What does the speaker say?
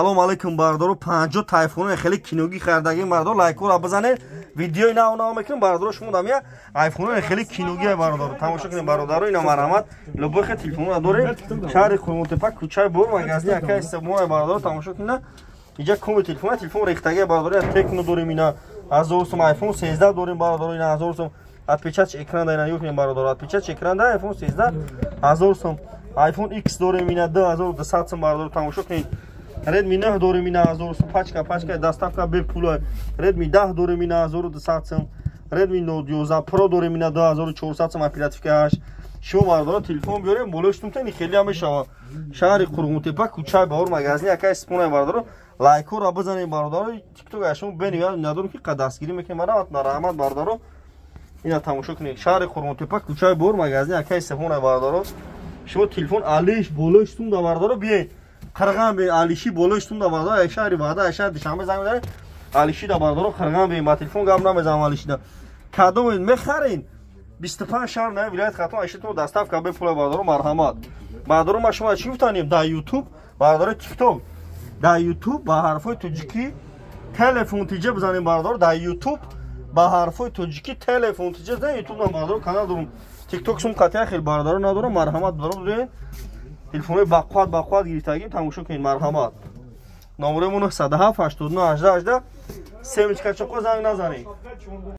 Салом алейкум, бародаро. 50 айфони хеле киногӣ харидагим, бародаро. Лайкҳоро бизанед, видеои нав нав мекунем, бародаро. Шумо дамия айфони хеле киногӣ, бародаро, тамошо кунед, бародаро. Ина, марҳамат, любой хел телефонро дорем. Шаҳри Қурғонтепа, кӯчаи Бор, магазини акаи Сабуна, бародаро, тамошо кунед. Инҷа коми телефон, телефон рехтагӣ, бародаро. Текно дорем, ина 1000 сум. Айфон 13 дорем, бародаро, ина 1000 сум. Отпечаток экран да, ина ёкнем, бародаро, отпечаток экран да. Айфон 13 1000 сум. Айфон X дорем, ина 2200 сум, бародаро, тамошо кунед. Redmi 9 дорем, ина 1000 сум, пачка пачка, доставка бепула. Redmi 10 дорем, ина 1200 сум. Redmi Note 11 Pro дорем, ина 2400 сум, оперативкааш. Шумо, бародаро, телефон биёрем, болои штумтани хеле ҳам мешава. Шаҳри Қурғонтепа, кӯчаи Баҳор, магазини акаи Спона, бародаро. Лайкҳоро бизанем, бародаро. Тикток шумо бениҳоят надорем, ки дастгирӣ мекунем. Марҳамат, бародаро, ина тамошо кунед. Шаҳри Қурғонтепа, кӯчаи Баҳор, магазини акаи Сепона, бародаро. Шумо телефон алиш болои штум да, бародаро, биёед. Қирған бе алиши болои штум да, бародаро. Як шаҳри Ваҳдат, як шаҳри Душанбе занг мезанед, алиши да, бародаро, қирған бе ба телефон гап намезанам. Алиши да кадом мехарен, 25 шаҳр на вилоят Хатлон айшитон доставка бепула, бародаро, марҳамат. Бародаро, ма шумо чӣ гуфтанем дар Ютуб, бародаро? Тикток, дар Ютуб ба ҳарфҳои тоҷикӣ телефон тиҷа бизанем, бародаро. Дар Ютуб ба ҳарфҳои тоҷикӣ телефон тиҷа бизанем. Ютуб на, бародаро, канал дорум. Тикток сум қатъиян хел, бародаро, надорам. Марҳамат, бародаро, телефонҳои бақувват бақувват гирифтагим, тамошо кунед, марҳамат. Номерои мо 907 89 18 18. Семечкачоқо занг назанед.